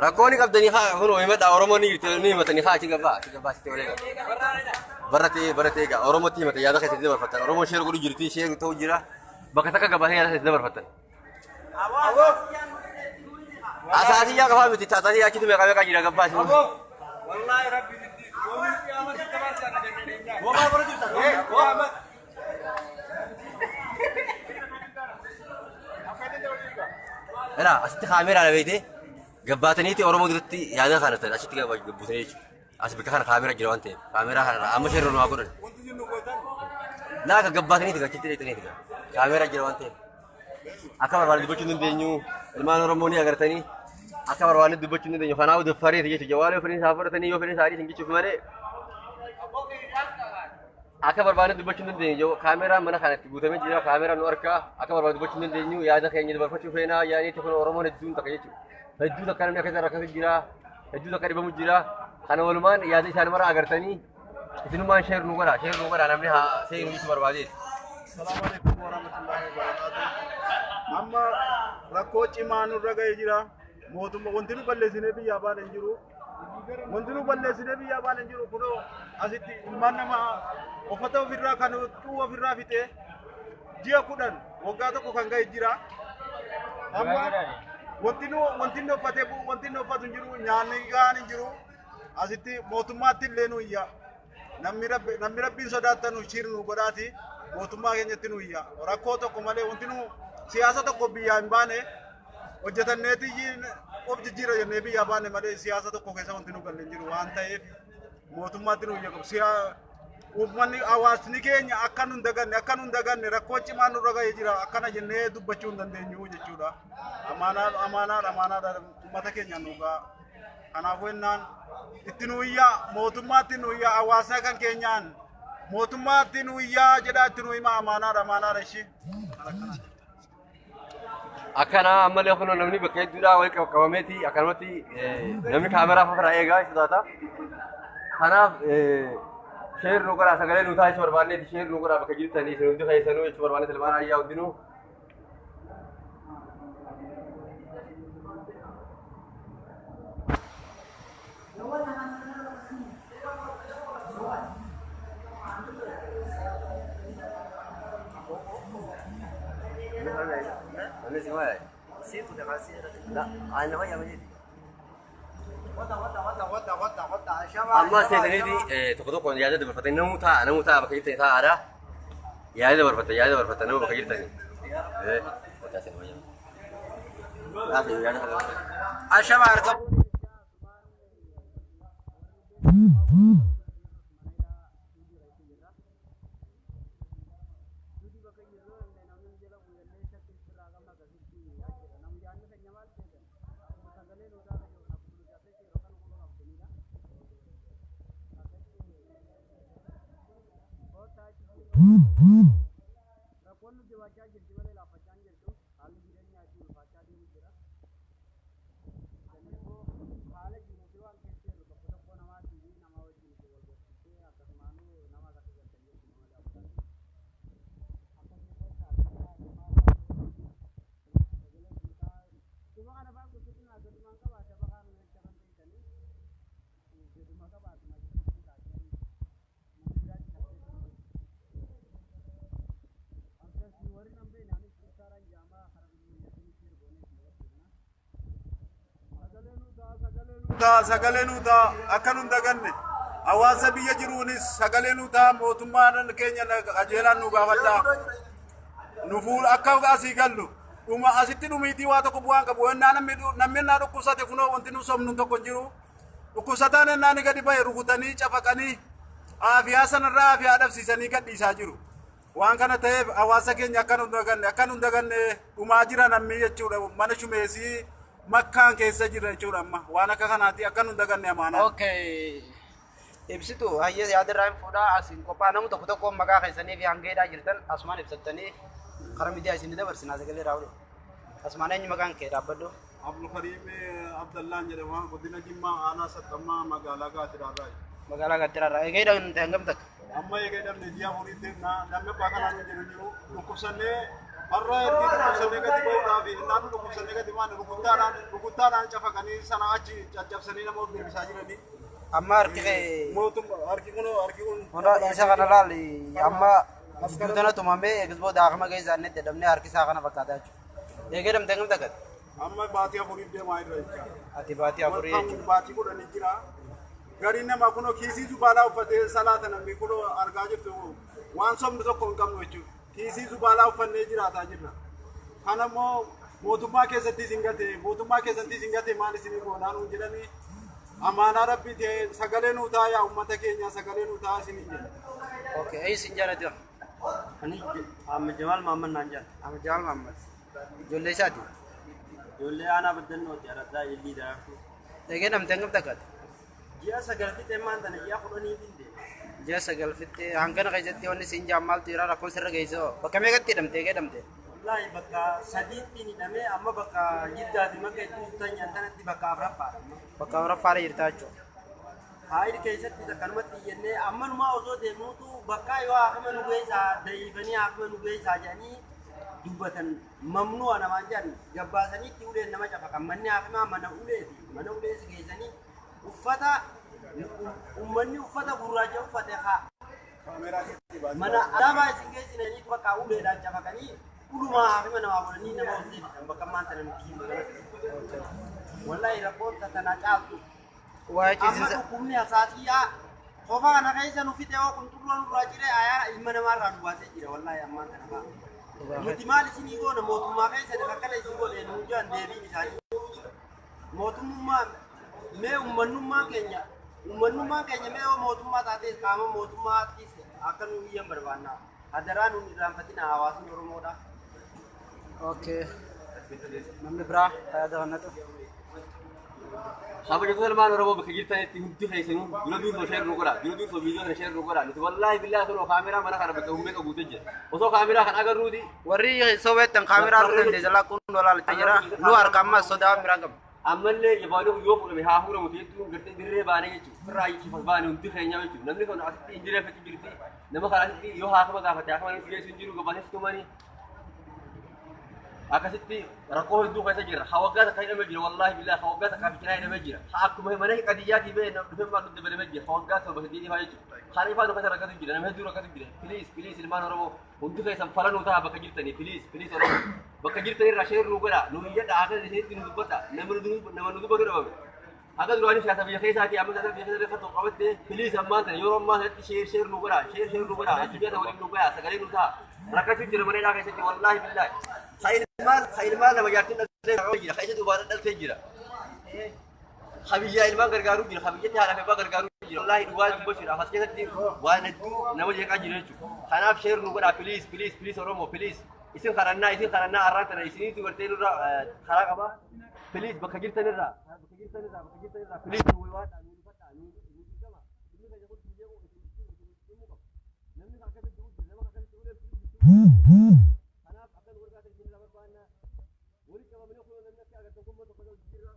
Rakkoon qabdanii haa kun himadha Oromoon ni jirti ni himatanii haa achi gabbaa achi gabbaa sitti walee baratee baratee egaa Oromootti himata yaada keessatti dabarfatan Oromoon sheer godhu jirti sheer ta'u jira bakka takka gabaasee yaada keessatti dabarfatan. Asaasii yaa qafaa miti asaasii achitti meeqa meeqa jira gabbaa isin. Wallahi rabbi sitti yoomii qiyaama sitti dabarsa na jennee. Womaa bara jirta. Womaa. Ilaa asitti kaameeraa dhabeete gabbaataniiti Oromoo duratti yaada kana ta'e achitti gabbuutanii jechuudha. As bakka kana kaameeraa jira waan ta'eef kaameeraa kana amma sheerri nu haa godhan. Laa akka gabbaataniiti achitti dheetaniiti kaameeraa jira waan ta'eef. Akka barbaanne dubbachuu hin dandeenyu ilmaan Oromoo ni agartanii akka barbaanne dubbachuu hin dandeenyu kanaaf daffareeti jechuudha. Jawaalee yoo fedhan isaa fudhatanii yoo fedhan isaanii hin jechuuf malee akka barbaanne dubbachuu hin dandeenyu kaameraan mana kanatti guutamee jira kaameraan nu arkaa akka barbaanne dubbachuu hin dandeenyu yaada keenya dabarfachuu feenaa yaaniitti kun Oromoon hedduun takka jechuudha. Hedduu takka namni akka rakkatu jira hedduu takka dhibamu jira kana walumaan yaada isaan mara agartanii isinummaan sheer nu godha sheer nu godha namni haa seenu jechuu barbaadeeti. Assalamu alaikum warahmatullahi wabarakatuh. Amma rakkoo cimaa nurra ga'ee jira. Mootummaa wanti nu balleessinee biyyaa baane hin jiru. Wanti nu balleessinee biyyaa baane hin jiru kunoo asitti ilmaan namaa uffata ofirraa kan huccuu ofirraa fixee ji'a 10 waggaa tokko kan ga'e jira. Amma wanti nu wanti nu uffatee bu'u wanti nu uffatu hin jiru nyaanni gahaan hin jiru. Asitti mootummaatti illee nu iyya. Namni rabbi namni rabbiin sodaattan nu shiir nu godhaati mootummaa keenyatti nu iyya. Rakkoo tokko malee wanti nu siyaasa tokko biyyaa hin baane hojjetanneeti of jijjiira jennee biyyaa baane malee siyaasa tokko keessa wanti nu galle hin jiru waan ta'eef mootummaatti nu iyya qabu. Uummanni hawaasni keenya akka nu hin daganne akka nu hin daganne rakkoo cimaan nurra ga'ee jira akkana jennee dubbachuu hin dandeenyu jechuudha. Amaanaa amaanaadha amaanaadha uummata keenya nu ga'a. Kanaafuu jennaan itti nu iyyaa mootummaatti nu iyyaa hawaasa kan keenyaan mootummaatti nu iyyaa jedhaa itti nu himaa amaanaadha amaanaadha ishii. Akkana ammallee kun namni bakka hedduudhaa walitti qabameeti akkanumatti namni kaameraa ofirraa eegaa sodaata. Kanaaf sheer nu godhaa sagalee nu taasisuu barbaanneeti sheer nu godhaa bakka jirtanii isin hundi keessanuu jechuu barbaanneeti ilmaan ayyaa hundinuu. Amma seetaniiti tokko tokkoon yaada dabarfatanii namuu taa'a namuu taa'a bakka jirtanii taa'aadha. Yaada dabarfatan yaada dabarfatan namuu bakka jirtanii. Ashama harka. Rakkoon nu jabaachaa jirti malee laaffachaa hin jirtu. Haalli jireenyaa hedduu ulfaachaa deemu jira. Kanaafuu haala jiruu fi waan keessa jirru tokko tokko namaatii fi nama wajjin itti wal gorsiisee akkasumaanuu nama akka gartan jechuudha malee abbaan. Akkasii kottaa sagalee guutaa quba kana fa'aa guutuutti gadumaan qabaa saba kaan jecha kan beekanii gaduma qabaatuma jechuudha kaasanii namni biraatti kan akkasii warri nan beekne anis ibsaadhaan jaamaa karaa bilbilee share goonee isin dabarsiifna. Ta'a sagalee nuu ta'a akka nu hin daganne hawaasa biyya jiruunis sagalee nuu ta'a mootummaan keenya qajeelaan nu gaafadha. Nu fuula akka asii gallu dhuma asitti dhumiitii waa tokko bu'aan qabu ennaa namni namni ennaa dhukkubsate kunoo wanti nu somnu tokko hin jiru. Dhukkubsataan ennaa ni gadi bahe rukutanii cafaqanii aafiyaa sanarraa aafiyaa dhabsiisanii gadhiisaa jiru. Waan kana ta'eef hawaasa keenya akka nu hin daganne akka nu hin daganne dhumaa jira namni jechuudha mana shumeesii makkaan keessa jira jechuudha amma waan akka kanaati akka nu hin daganne amaanaa. Okay. Ibsitu hayyee yaada irraa hin fuudhaa asiin qophaa namu tokko tokkoon maqaa keessanii fi hanga hidhaa jirtan asumaan ibsattanii karaa miidiyaa isin dabarsinaa sagalee raawwadhu. Asumaan eenyu maqaan kee dhaabbadhu? Abdulkariim Abdallaan jedhama godina Jimmaa aanaa Saxxammaa magaalaa Gaatiraarraa. Magaalaa Gattiraarraa. Egaa hidhaa hin hangam takka? Amma eega hidhamne ji'a afuriitti namni abbaa kanaa nu jiru jiru dhukkubsannee Har'a ergi dhukkubsannee gadi ba'uudhaaf innaan nu dhukkubsannee gadi baane rukuttaadhaan cafaqanii sana achi caccabsanii nama of deebisaa jiranii. Amma harki kee Mootummaa harki kun harki kun. Hunda isa kana laali amma jidduu tana tumamee eegas booda haakama keessa inni dadhabnee harki isaa kana fakkaata jechuudha. Eegee dhamtee hangam takkate? Amma baatii afuriif deemaa irra jechaadha. Ati baatii afurii jechuudha. Baatii 10 jira. Gariin namaa kunoo kiisii zubaalaa uffatee salaata namni kunoo argaa jirtu waan sobni tokko hin qabnu jechuudha. Kiisii zubaalaa uffannee jiraataa jirra. Kana immoo mootummaa keessatti isin gate mootummaa keessatti isin gate maal isinii goonaa nuun jedhanii amaanaa rabbii ta'e sagalee nuu ta'a yaa uummata keenya sagalee nuu ta'a isiniin jedha. Okay, eeyyuu sin jaalladhu. Ani Ahmed Jamal Mahammad naan jedha. Ahmed Jamal Mahammad. Ijoollee isaati. Ijoollee aanaa baddannooti araddaa illii daakuu. Eegee dhamtee hangam takkate? Ji'a 9 fixee maan tana ji'a 10 finde. Ji'a 9 fixee hangana keessatti wanni siin jaan maaltu jira rakkoon sirra geessoo bakka meeqatti hidhamte eegee dhamte? Wallaahi bakka sadiitti hidhamee amma bakka jiddaati makka itti tanyan tanatti bakka afuraffaadha. Bakka afuraffaadha jirta jechuudha. Haayil keessatti akkanumatti iyyannee ammanumaa osoo deemuutu bakka yoo haakama nu geessaa da'iifanii haakama nu geessaa jedhanii dubbatan mamnu'a namaan jedhan gabbaasanii itti uleen nama cafaqan manni haakimaa mana uleeti mana ulees geessanii uffata uummanni uffata gurraacha uffate haa mana alaabaa isin geessinanii bakka uleedhaan cafaqanii ulumaa haakima namaa godhanii nama ol deebisan bakka ammaan tana nuti himu kanatti. Wallaahi rakkoon tana caaltu. Waa'ee Amma ciisinsa dhukkubni hasaasiyyaa qofa kana keessa nu fixe yoo qunxurroo nurraa ciree ayaa ilma namaarraa nu baasee jira wallaahi ammaan kana fa'a. Nuti maal isinii goona mootummaa keessa akkana isin godhe nu jiran deebiin isaanii. Mootummaa mee uummanummaan keenya mee yoo mootummaa taates qaama mootummaattis akka nu iyyan barbaanna. Hadaraa nuun irraanfatina hawaasni Oromoodha. Okay. Namni biraa yaada kannatu. Kabajattoota ilmaan Oromoo bakka jirtanitti hundi keessanuu dura dursoo share nu godha. Dura dursoo viidiyoo kana share nu godha. Nuti wallaahi billaahi kunoo kaameraa mana kana bakka humna qabu guutee jira. Osoo kaameraa kan agarruuti Warri sobeettan kaameraa arguu dandeessa lakkuun lolaalachaa jira. Nu harka ammas sodaa biraan qabna. Ammallee jabaalee yoo fuudhame haa fuudhamu jechuun gartee dirree baanee jechuudha. Ofirraa achiif as baane hundi keenya jechuudha. Namni kun asitti hin jireeffatu jirti. Nama kana asitti yoo haakama gaafate haakama namni geessu hin jiru gabaasee tumanii akkasitti rakkoo hedduu keessa jira. Haa waggaa takka hidhamee jira wallaahi billaahi haa waggaa takka biqilaa hidhamee jira. Haa akkuma mana qadiyyaatii ba'e nama dhufee maal dabalamee jira. Haa waggaa 7 8 fa'aa jechuudha. Kaan ifaa keessa rakkatu jira nama hedduu rakkatu jira. Please please ilmaan Oromoo hundi keessan fala nuu ta'a bakka jirtanii please please Oromoo bakka jirtanii irraa share nuu godha nu iyyadha akka isinitti nu dubbadha nama nu dubbatu dhabame. Akka duraanii siyaasa biyya keessaatii amma siyaasa biyya keessaa tokko qabatte please ammaan tana yeroo ammaa sanatti share share nu godha share share nu godha addunyaa ta'e waliin nu gayaa sagalee nu ta'a rakkachuu jira mana hidhaa keessatti wallaahi billaahi. Ka ilmaan nama jaartiin dhaltee jira ka isa duubaan dhaltee jira. Ka biyyaa ilmaan gargaaruu jira ka biyyatti haadha fi abbaa gargaaruu jira wallaahi dhugaa dubbachuudhaaf as keessatti waan hedduu nama jeeqaa jira jechuudha. Kanaaf share nu godha please please please Oromoo please isin kadhannaa har'aan tana isiniitu gartee nurra karaa qaba. Please bakka jirtanirraa bakka jirtanirraa bakka jirtanirraa please nu waadhaa nu dubbadhaa nu nu diigama. Inni keenya kun isin jeequ isin isin dhimmu qaba. Namni akkasitti du'u jira nama akkasitti du'u. Kanaaf akka nu gargaartan isin irraa barbaanna. Walitti qabamanii kun namni akka agartan kun tokko tokko jira.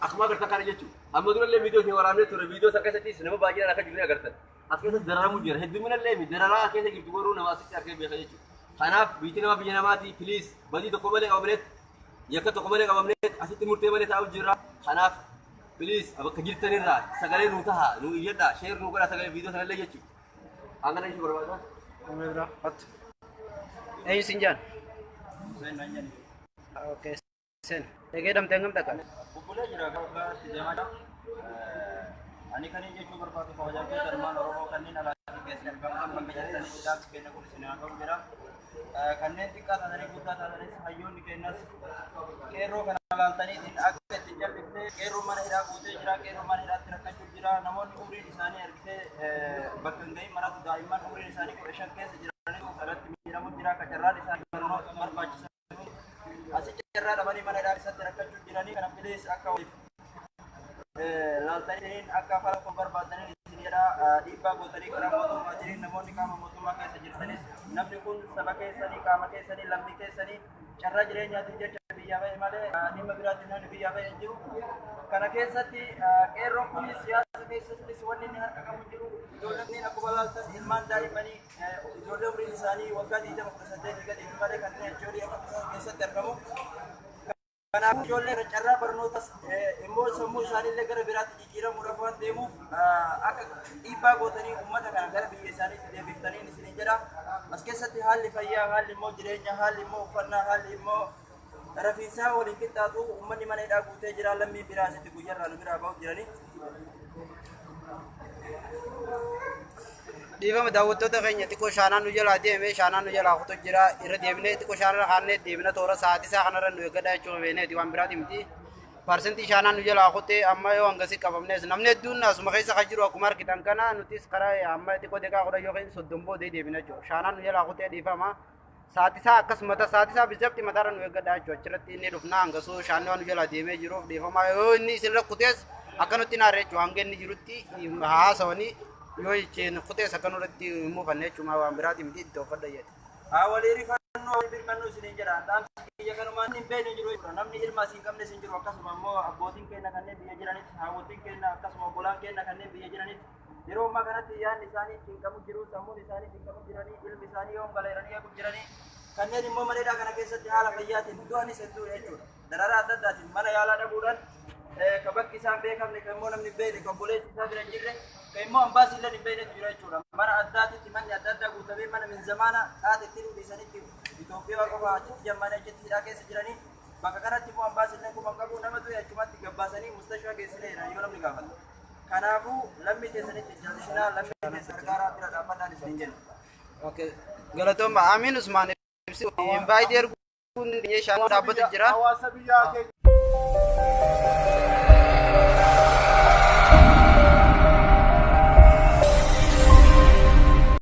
Akkuma agartan kana jechuudha. Amma durallee viidiyoo isin waraabnee ture viidiyoo san keessattis nama baay'inaan akka jiru ni agartan. As keessatti dararamuu jira. Hedduminallee dararaa keessa jirtu garuu nama asitti argee beeka jechuudha. Kanaaf biyyi nama biyya namaati please badii tokko malee qabamneet yakka tokko malee qabamneet asitti murtee malee taa'u jira. Kanaaf please bakka jirtanirraa sagalee nuu taha nu iyyadha share nu godha sagalee viidiyoo sanallee jechuudha. Hangana jechuu barbaada. Namni biraa hattu. Eenyu sin jaan? Okay. Sen. Eegee dhamtee hangam takka? Bubbulee jira waggaatti deemaa jira. Ani kan jechuu barbaadu kabajamtoota ilmaan Oromoo kanneen alaatii keessa argamtan bakka jirtanitti dhaamsi keenya kun isin haa ga'u jira. Kanneen xiqqaa taatanii guddaa taatanis hayyoonni keenyas qeerroo kana laaltaniitiin akka ittiin jal'ifne qeerroo mana hidhaa guutee jira qeerroo mana hidhaatti rakkachuu jira namoonni umriin isaanii argitee bakka hin gahin maratu daa'imman umriin isaanii 15 keessa jiranitu irratti miidhamu jira qacarraan isaanii barnoota barbaachisan asitti carraa dhabanii mana hidhaa keessatti rakkachuu jiranii kana bilees akka waliif laaltaniin akka fala kun barbaadaniin isin jedha dhiibbaa gootanii karaa mootummaatiin namoonni qaama mootummaa keessa jirtanis namni kun saba keessanii qaama keessanii lammii keessanii Carraa jireenyaatiif jecha biyyaa bahe malee dhimma biraatiin namni biyyaa bahe hin jiru. Kana keessatti qeerroon kunis siyaasa keessattis wanni inni harka qabu hin jiru. Ijoolleen akkuma ilaaltan ilmaan daa'immanii, ijoollee umriin isaanii waggaa 20, 18 gadi malee kanneen achoolii akka keessatti argamu. Kanaafuu ijoollee carraa barnootas immoo sammuu isaaniillee gara biraatti jijjiiramuudhaaf waan deemuuf akka dhiibbaa gootanii uummata kana gara biyya isaaniitti deebiftaniin isiniin jedha. As keessatti haalli fayyaa, haalli immoo jireenya, haalli immoo uffannaa, haalli immoo rafiinsaa waliin qixxaatu. Uummanni mana hidhaa guutee jira. Lammiin biraa asitti guyyaarraa nu biraa bahu jiranii. Dhiifama daawwattoota keenya, xiqqoo shaanaan nu jalaa deeme, shaanaan nu jalaa kutu jira. Irra deebinee xiqqoo shaanarra kaannee deebina. Toora sa'aatii isaa kanarra nu eeggadhaa jechuudha beeneeti, waan biraati miti. Parsentii shaanaan nu jalaa kutee amma yoo hangasii qabamnes namni hedduun asuma keessa kan jiru akkuma argitan kana. Nutis karaa amma xiqqoo daqiiqaa 10 yookiin 30 boodee deebina jechuudha. Shaanaan nu jalaa kutee, dhiifama. Sa'aatii isaa akkasuma sa'aatii isaa bizabti mataarra nu eeggadhaa jechuudha. Achirratti inni dhufnaa hangasuu shaanni waan nu jalaa deemee jiruuf dhiifama. Yoo inni isin rakkutees akkanutti naarra jechuudha. Hanga inni jirutti haasawanii yoo jecheen kutees akkanurratti hin muufanne jechuudha, waan biraati miti, itti uffadha jedhe. Haa walii rifannoo, walii birmannuu isiniin jedha. Dhaamsi kiyya kanumaan. Hin beekne jiru jechuudha. Namni ilma asii hin qabnes hin jiru. Akkasuma immoo abbootiin keenya kanneen biyya jiranitti, haawwotiin keenya, akkasuma obbolaan keenya kanneen biyya jiranitti yeroo ammaa kanatti yaadni isaanii ittiin qabu jiru, sammuun isaanii ittiin qabu jiranii, ilmi isaanii yoom gala jedhanii eegu jiranii, kanneen immoo mana hidhaa kana keessatti haala fayyaatiin du'anis hedduudha jechuudha. Dararaa adda addaatiin mana yaalaa dhabuudhaan, ka bakki isaan beekamne, kan immoo namni hin beekne, kan obboleessi isaa bira hin jirre, kan immoo ambaasii illee hin beeknetu jira jechuudha. Mana addaatitti manni adda addaa guutamee mana minzamaana xaata itti dhiisanitti Itoophiyaa qofa achitti jammanii achitti hidhaa keessa jiranii. Bakka kanatti immoo ambaasii illee kuma qabu, nama du'e achumatti gabbaasanii mustashfaa geessinee jiran yoo namni gaafata. Kanaafuu lammii teessanitti jallisinaa, lammii teessan gargaaraa, bira dhaabbadhaan isiniin jenna. Okay. Galatooma. Amiin Usmaan ibsi. Invite erguun dandeenye, shaanaan dhaabbatu jira. Hawaasa biyyaa keenya.